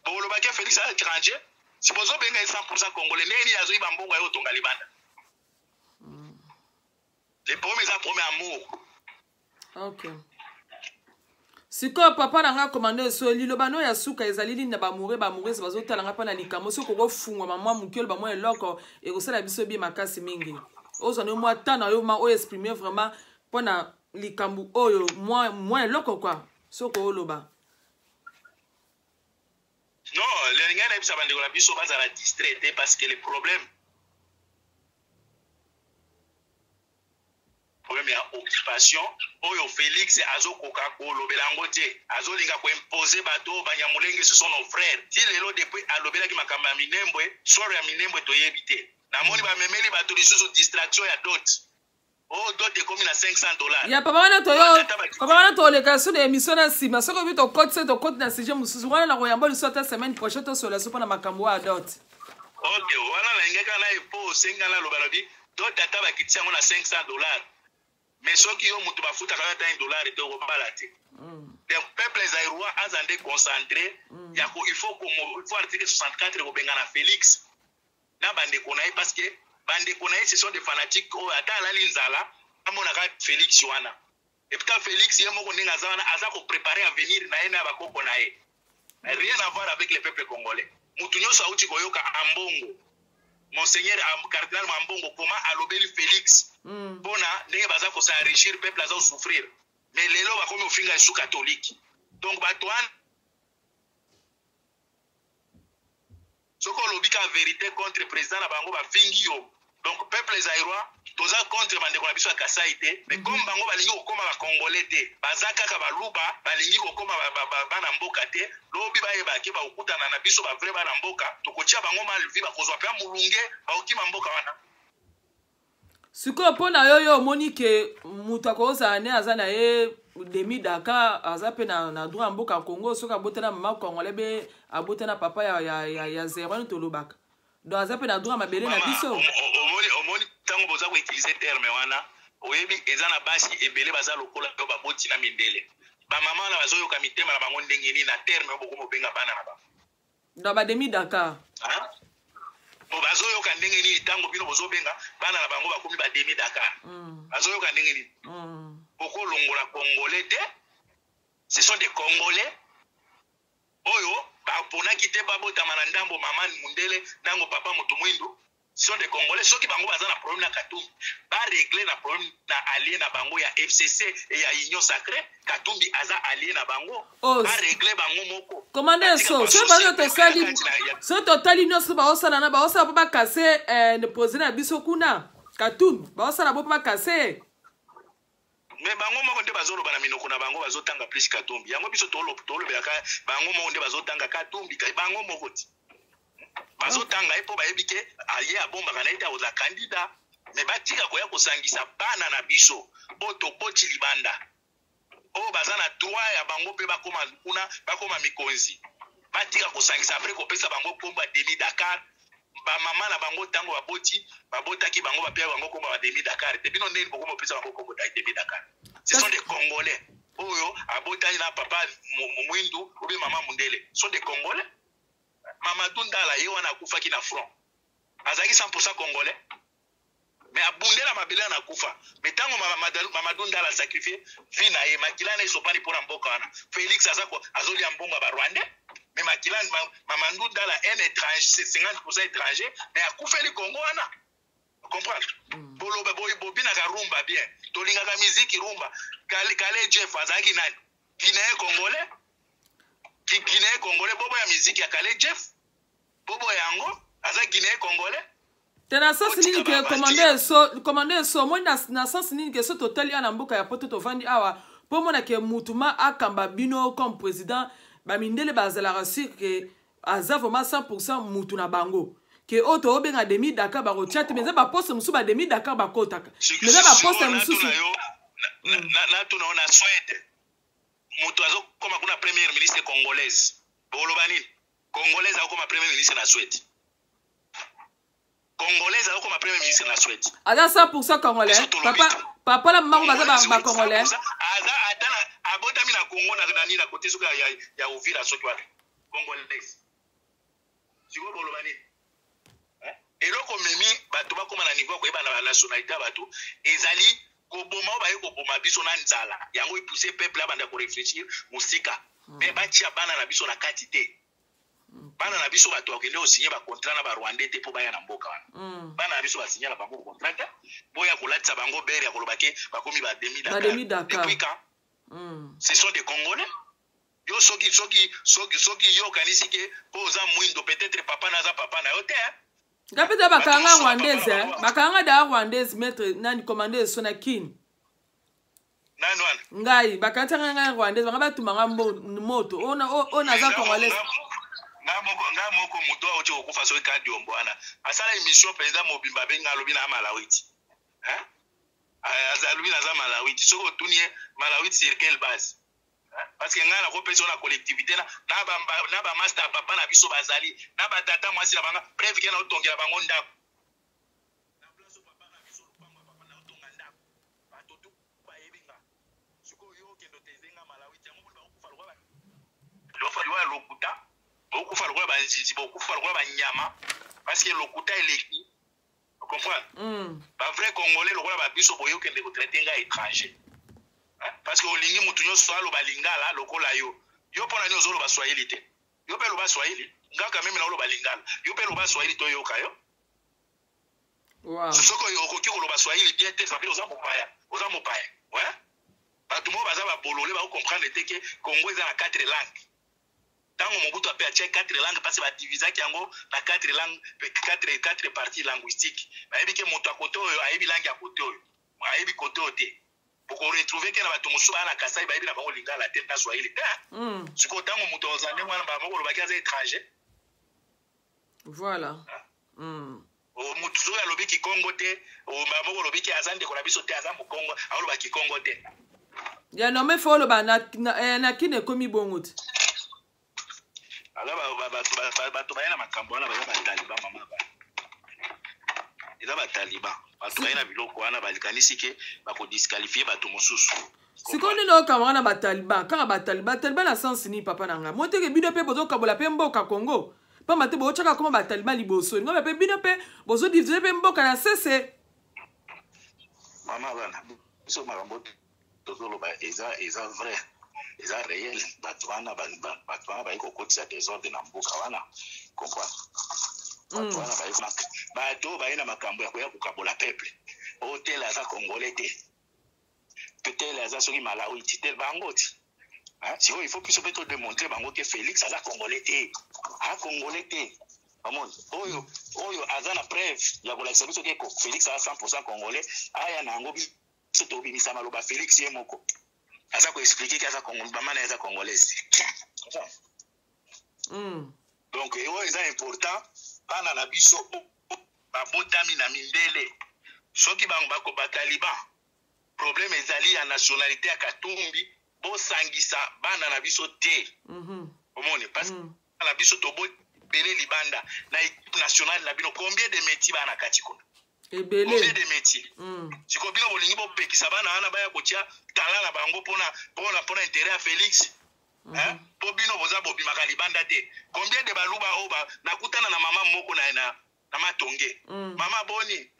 Bolobaki Félix aza étranger. Si bozobenga ye 100 congolais, ndenge nini azoyiba mbongo aye otonga libanda? Le problème eza problème amour. Ok, sikoyo papa na nga commando Eso, liloba no ya suka ezali nini na bamoure bamourese bazotala nga mpa na likambo? Soki okofungwama mwa moke, oloba mwa eloko ekosala biso bie makasi mingi. Ozwa no mwa temps na yo ma oyo exprime vraiment mpo na likambo oyo, mwa eloko kua soki oloba. Non, ngai nayebisa bandeko na biso bazala distrait te, parce que le problème ya occupation oyo Félix azokoka kolobela yango te, azolinga koimpose bato oyo Banyamulenge, ce sont nos frères. Ti lelo, depuis alobelaki makambo ya Minembwe, sort ya Minembwe toyebi te. Namoni bamemeli bato lisusu distraction ya dot. Oyo dot ekomi na 500 $. Ya papa wana toyo, papa wana toleka so na émission na nsima. Soki obi tokoti se tokoti na sujet mosusu wana, na koyamba liso ata semaine prochaine, tosola so mpona makambo oyo ya dot. Ok, wana nalingi kaka na epo osenga naloba. Lobi dot, ata bakitisi yango na 500 $, mais soki yo moto bafutaka yo ata 1 dollar te, okobala te. Donc peuple zaïrois aza nde concentré ya ko il faut article 64 kobengana Félix na bandeko na ye, parce que bandeko na ye, ce sont des fanatiques oyo ata alali nzala, amonaka Félix wana. Et puis Félix ye moko, ndenge aza wana, aza kopréparer avenir na ye na bakoko na ye, rien à voir avec le peuple congolais. Mutu nyonso auti koyoka Ambongo, monseigneur cardinal Ambongo, comment alobeli Félix mpona ndenge baza kos'enrichir, peuple aza kosouffrir, mais lelo bakomi ofinga esu catholique. Donc bato wana, soki olobi ka vérité contre président na bango, bafingi yo. Donc peuple zaïrois, toza contre bandeko na biso ya Kasai te, mais comme bango balingi kokóma bacongolais te, baza kaka Baluba, balingi kokóma bana mboka te, lobi bayebake bakokutana na biso bavrai bana mboka, tokotia bango malvi, bakozwa mpe molunge, bakokima mboka wana. Sikoyo mpo na yo, yo omoni ke moto akozala ne aza na ye demi Dakar, aza mpe na droit ya mboka Congo, soki abotana mama congolais be abotana papa ya zero tolobaka, donc aza mpe na droit ya mabele na biso. Omoni, ntango boza koutiliser terme wana, oyebi eza na basi ebele baza lokola yo, baboti na mindele. Bamama wana bazoyoka mitema na bango ndenge nini na terme oyo bokomi obenga bana na bango? Donc bademi Dakar. Bo bazoyoka ndenge nini ntango bino bozobenga bana na bango bakomi bademi Dakar? Bazoyoka ndenge nini? Bokolongola congolais te, ce sont des Congolais oyo baponaki te babotama na ndambo mama mundele, ndango papa moto mwindu. Sont des Congolais. Soki bango baza na problème na Katumbi, barégler na problème na allié na bango ya FCC et ya Union sacrée. Katumbi aza allié na bango. Oh, barégler bango moko. Commandant So, soki bango tosali, soki totali nyonso baosala na baosala mpo bakase président na biso kuna Katumbi, baosala bo mpo bakase. Mais bango moko nde bazoloba na minoko na bango, bazotanga plus Katumbi. Yango biso tolobelaka, bango moko nde bazotanga Katumbi, bango moko ti bazotanga ye mpo bayebi ke aye abombaka na ye te, akozala candidat. Mais batika koya kosangisa bana na biso oyo toboti libanda, oyo baza na droit ya bango mpe bakóma kuna, bakóma mikonzi. Batika kosangisa, après kopesa bango nkombo ya demi Dakar. Bamama na bango, ntango baboti, babotaki bango, bapia bango nkombo ya bademi Dakar te. Bino ndeni bokoma opesa bango nkombo ya demi Dakar? Ce sont des Congolais oyo abotani na papa mwindu ou bien mama mundele, sont des Congolais. Mamadou Ndala ye wana akufaki na front, azalaki 100 congolais, mais abundela mabele wana, akufa. Mais ntango Mamadou Ndala asacrifié vie na ye, makila na esopani mpona mboka wana, Félix aza azolia mbongo ya barwandais, mais makila Mamadou Ndala, un étranger, 50 étranger, mais akufeli Congo wana. Comprendre? Boloba bobinaka rumba bien, tolingaka miziki rumba. Kale Jeff azalaki nani? Guinéen congolais, Guinéen congolais. Bobo ya miziki ya Kale Jeff, bobo yango aza Guinéen congolais. Te, na sens nini ke commandant Eso, commandant Eso, omoni na sens nini ke so totali awa na mboka ya Poto, tovandi awa mpo omona ke mutu ma akamba bino comme président, bamindele bazalaka sur ke aza vraiment 100 mutu na bango, ke oyo toobenga demi Dakar bakotia te, mais eza baposte mosusu bademi Dakar bakotaka, mais eza baposte mosusu. Natuna yo, na Suède moto azokoma kuna première ministre congolaise, boloba nini? Congolaise akokoma premier ministre na Suède, congolaise akokoma premier ministre na Suède. Aza 100 congolais, papa na mama baza bacongolais. Aza ata abotami na Congo, na nini, na kote soki ya Uvira, soki wapi, congolaise. Sikoyo boloba nini? Eloko memi bato bakóma na niveau ya koyeba na banationalité ya bato ezali. Koboma oyo baye koboma biso na nzala, yango epousse peuple abanda koreflechir mosika. Mais batia bana na biso na kati te. Bana na biso bato bakende kosigne bacontrat na barwandais te mpo baya na mboka wana. Bana na biso basigne na bango contrat te, boya kolatisa bango bere ya koloba ke bakomi bademi Dakar. Bademi Dakar. Depuis quand? Ce sont des Congolais. Yo soki yo okanisi ke mpo oza mwindo, peut-être papa na aza papa na yo te, hein? Nga mpe te, bakanga Bato mosusu rwandaise, bapapa eh. na bango. Bakanga da rwandaise, maître nani, commando Eso na Kini. Nani wana? Ngai bakantisaka ngai rwandaise, banga batumanga moto oyo oyo naza congolaise. Nga moko moto auti kokufa, soki kadiombo wana asala émission mpenza mobimba, abenga, alobi na malawiti, hein? Alobi naza malawiti. Soki otuni ye malawiti sur quelle base, hein? Parce que ngai nakopesa yo na collectivité na bamaster ya papa na biso bazali na batata mwasi na banga, preuve ke naotongela bango ndako na place oyo papa na biso, lopango ya papa, naotonga ndako, bato tu bayebi nga. Sikoyo yo okende otezenga malawiti yango, moni bakokufa lokola liwa ya lokuta, bokufa lokola banzinzi, bokufa lokola banyama, parce que lokuta eleki, comprendre? Bavrai congolais lokola babiso boye, okende kotraite ngai étranger, hein? Parce que olingi mutu nyonso aloba lingala lokola yo. Yo mpo na nini ozoloba swahili te? Yo mpe loba swahili. Ngaka meme na oloba lingala, yo mpe loba swahili, toyoka yo. Soki okoki koloba swahili bien te, ça veut oza mopaya, oza mopaya, ouais. Bato moko baza babolole, bakocomprendre te ke Congo eza na quatre langues. Ntango Mobutu ape atie quatre langues, mpasi badivisaki yango na quatre langues, quatre parties linguistiques. Bayebi ke moto ya kote oyo ayebi langue ya kote oyo, ayebi kote oyo te. Bokoretrouve ke na bato mosusu baya na Kasai, bayebi na bango lingala te na swahili te. Sikoyo ntango moto aza ndenge wana, bamoko olobaki aza étranger. Moto soki alobi kikongo te, bamoko olobi ke aza ndeko na biso te, aza mokongo, aoloba kikongo te. Ya norme fo oloba na Kini ekomi bongo te. Aza bato baye na makambo wana, baza bataliban, mama, ba eza bataliban. Bato baye na biloko wana, balikanisi ke bakodisqualifie bato mosusu. Sikoyo nini okamba wana? Bataliban kaka, bataliban, taliban na sens nini, papa na ngai? Moteke bino mpe bozokabola mpe mboka Congo, pamba te botyaka koma bataliban liboso, lingo mpe bino mpe bozodivise mpe mboka na sese. Mama, bana biso, makambo tozoloba eza vrai, eza réel. Bato wana baye kokotisa désordre na mboka wana, comprendre? Bato wana baye, bato oyo baye na makambo ya koya kokabola peuple. Oyo tel aza congolais te, tel aza soki malawi ti tel, bango ti sikoyo il faut biso mpe todémontre bango ke Félix aza congolais te, aza congolais te. Omoni, oyo aza na preuve ya kolakisa biso ke Félix aza 100 congolais, aya na yango, biso tobimisa maloba. Félix ye moko aza koexplike ke aza mama na ye aza congolaise. Donc oyo eza important, bana na biso babotami na mindele, soki bango bako bataliban, problème ezali ya nationalité ya Katumbi, bosangisa bana na biso te. Omoni, parce na biso tobele libanda na équipe nationale na bino, combien de métis bana na kati kuna? Ebele. Combien de métis? Sikoyo bino bolingi bopekisa bana wana baya kotia tala na bango mpona intérêt ya Félix, hein? Mpo bino boza bobimaka libanda te. Combien de baluba oyo nakutana na mama moko na Matonge? Mama boni,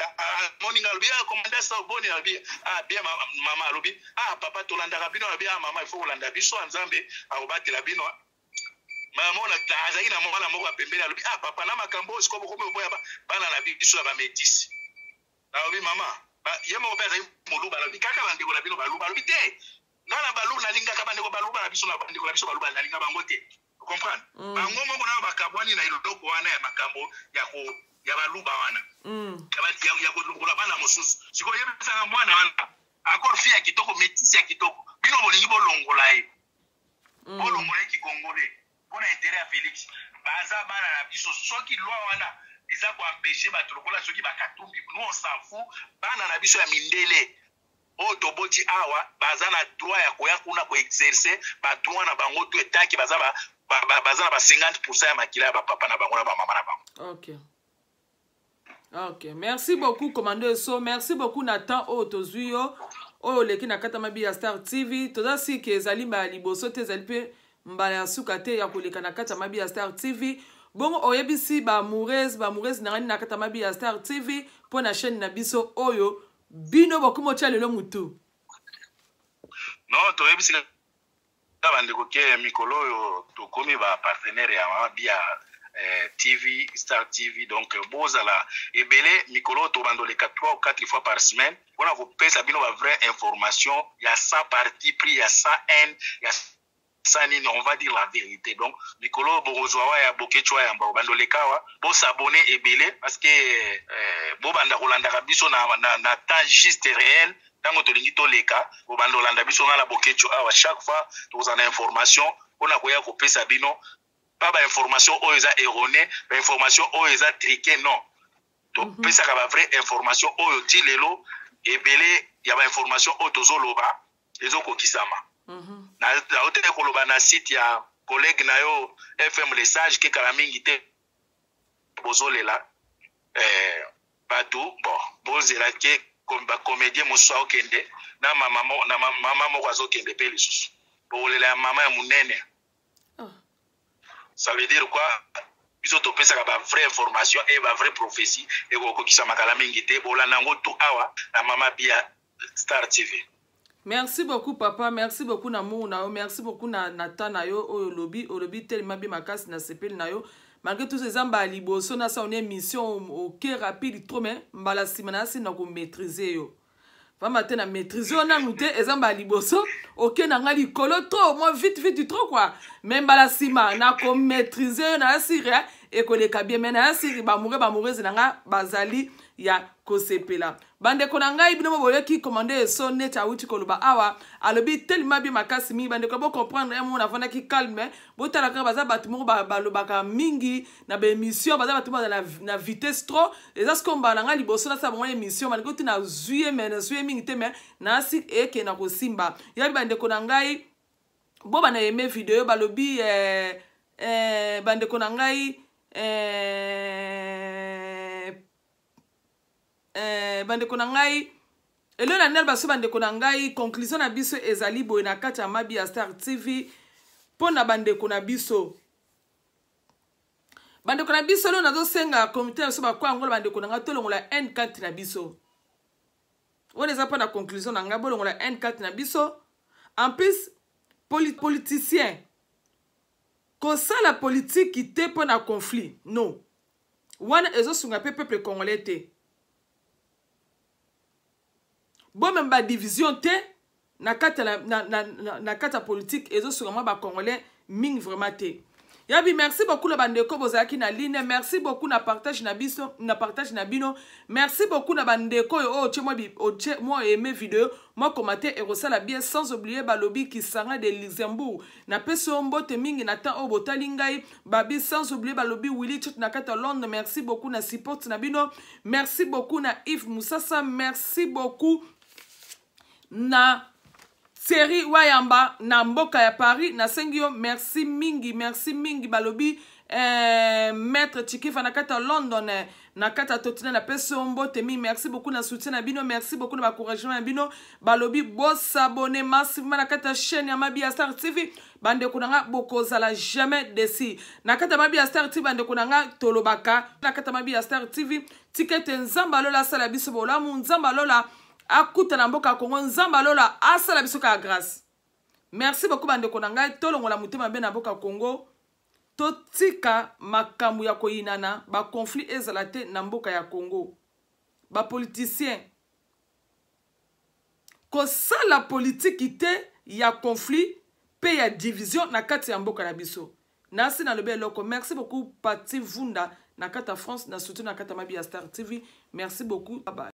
amoni nga, alobi: "Ah, commandant sa boni?" Alobi: "Ah bien, mama." Alobi: "Ah papa, tolandaka bino." Alobi: "Ah mama, il faut kolanda biso, ya Nzambe akobatela bino." Mama azalaki na mwana moko ya pembeni, alobi: "Ah papa, na makambo oyo sikoyo bokomi oboya bana na biso ya bamétis." Alobi: "Mama." Ye moko mpe azali moluba, alobi: "Kaka bandeko na bino baluba." Alobi: "Te, nga na baluba nalingaka bandeko baluba na biso, na bandeko na biso baluba nalinga bango te." Comprendre? Bango moko nayo bakabwani na eloko wana ya makambo ya baluba wana, ya kolongola bana mosusu. Sikoyo yebisaka mwana wana, encore fille ya kitoko, métisse ya kitoko, bino bolingi bolongola ye, bolongola ye kikongole mpona intérêt ya Félix. Baza bana na biso. Soki loi wana eza koempêche bato lokola soki bakatumbi, nous on s'en fout. Bana na biso ya mindele oyo toboti awa baza na droit ya koya kuna koexerce badroit na bango to etaki baza baza na ba 50% ya makila ya bapapa na bango na bamama na bango. Ok, merci beaucoup, commando Eso. Merci beaucoup na temps oyo tozwi yo, oyo oleki na kati ya Mabi ya Star TV. Toza sike, ezali mbala liboso te, ezali mpe mbala ya suka te ya koleka na kati ya Mabi ya Star TV. Bongo oyebisi baamoureuse, baamoureuse na ngai na kati ya Mabi ya Star TV mpo na chaîne na biso oyo. Bino bokomi otya lelo mutu. Non, toyebisi kaka bandeko ke mikolo oyo tokomi ba partenaire ya Mama Bia TV, Star TV. Donc bozala ebele mikolo oyo, tobanda oleka 3 ou 4 fois par semaine mpona kopesa bino ba vraie information ya sans parti pris, ya sans haine, ya sans nini, on va dire la vérité. Donc mikolo oyo bokozwa wa ya Boketshu Wayamba, bobanda oleka awa. Bos'abonner ebele parce que bobanda kolandaka biso na temps juste réel. Ntango tolingi toleka, bobanda olanda biso, nga na Boketshu awa. Chaque fois tokozala na information mpona koya kopesa bino, pa bainformation oyo eza erroné, bainformation oyo eza truqué, non. Topesaka bavrai information oyo ti lelo ebele ya bainformation oyo tozoloba ezokokisama. Naote koloba na site ya collègue na yo FM Le Sage ke kala mingi te bozolela bato. Bon, bozela ke bacomédien mosusu aokende na mama, na mama moko azokende mpe lisusu, bokolela ya mama ya monene. Oh. Ça veut dire quoi? Biso topesaka bavrai information e bavrai prophétie ekokokisama kala mingi te. Bolanda yango tu awa na Mama Bia Star TV. Merci beaucoup, papa. Merci beaucoup na amour na yo. Merci beaucoup na temps na yo oyo olobi. Olobi telema bi makasi na sepeli na yo. Malgré tout, eza mbala liboso nasala une émission, oke rapide trop, mais mbala nsima na asi na komaîtrise yo. Pamba te na maîtrise yo nanu te, eza mbala liboso, oke na ngai likolo trop, moi vite vite trop quoi. Mais mbala nsima na komaîtrise yo na asiri ekoleka bien. Mais na asiri bamoureux, bamoureuse na nga bazali ya kosepela. Bandeko na ngai, bino mo boyoki commande eso neti awuti koloba awa, alobi telema bien makasi mingi. Bandeko, bocomprendre mo navandaki calme. Botala kaka, baza bato moko balobaka mingi na baémission, baza bato baza na vitesse trop. Eza sikoyo mbala na ngai liboso nasala bango émission. Bandeko, ti nazwi ye, me nazwi ye mingi te, me nasi ekenda kosimba yabi. Bandeko na ngai, bo bana aimer video. Balobi bandeko na ngai, bandeko na ngai, elo na ndele baso. Bandeko na ngai, conclusion na biso ezali boye na kati ya Mabi ya Star TV mpo na bandeko na biso. Bandeko na biso, lelo nazosenga comité na biso bakwa yango. Bandeko na ngai, tolongola haine kati na biso. Wana eza mpo na conclusion na ngai. Bolongola haine kati na biso. En plus, politicien kosala politiki te mpo na conflit, non. Wana ezosunga mpe peuple congolais te. Bomema badivision te na kati ya politike, ezosunga mwa bacongolais mingi vraiment te. Yabi, merci beaucoup na bandeko bozalaki na ligne. Merci beaucoup na partage na biso, na partage na bino. Merci beaucoup na bandeko oyo otie mwa, otie mwa aime video, mwa commentaire, ekosala bien. Sans oublier, balobi Kisanga de Luxembourg, napesi yo mbote mingi na temps oyo botali ngai. Babi, sans oublier, balobi Willy Chut na kati ya Londres, merci beaucoup na support na bino. Merci beaucoup na Yves Musasa. Merci beaucoup na Thierry Wayamba na mboka ya Paris, nasengi yo merci mingi, merci mingi. Balobi maître Chikifa na kati ya London, na kati ya Totina, napesi yo mbote mingi. Merci beaucoup na soutien na bino, merci beaucoup na baencouragement na bino. Balobi bos'abonner massivement na kati ya chaîne ya Mabi ya Star TV. Bandeko na nga, bokozala jamais déçus na kati ya Mabi ya Star TV. Bandeko na nga, tolobaka na kati ya Mabi ya Star TV. Tika ete Nzambe alola asala biso bolamu, Nzambe alola akuta na mboka ya Kongo, Nzambe alola asala biso kaka grâce. Merci beaucoup, bandeko na ngai. Tolongola motema mabe na mboka ya Kongo, totika makambo ya koyinana, baconflit ezala te na mboka ya Kongo. Bapoliticien kosala politiki te ya conflit mpe ya division na kati ya mboka na biso. Nasi nalobi eloko. Merci beaucoup, Pati Vunda na kati ya France, na soutien na kati ya Mabi ya Star TV. Merci beaucoup, bye bye.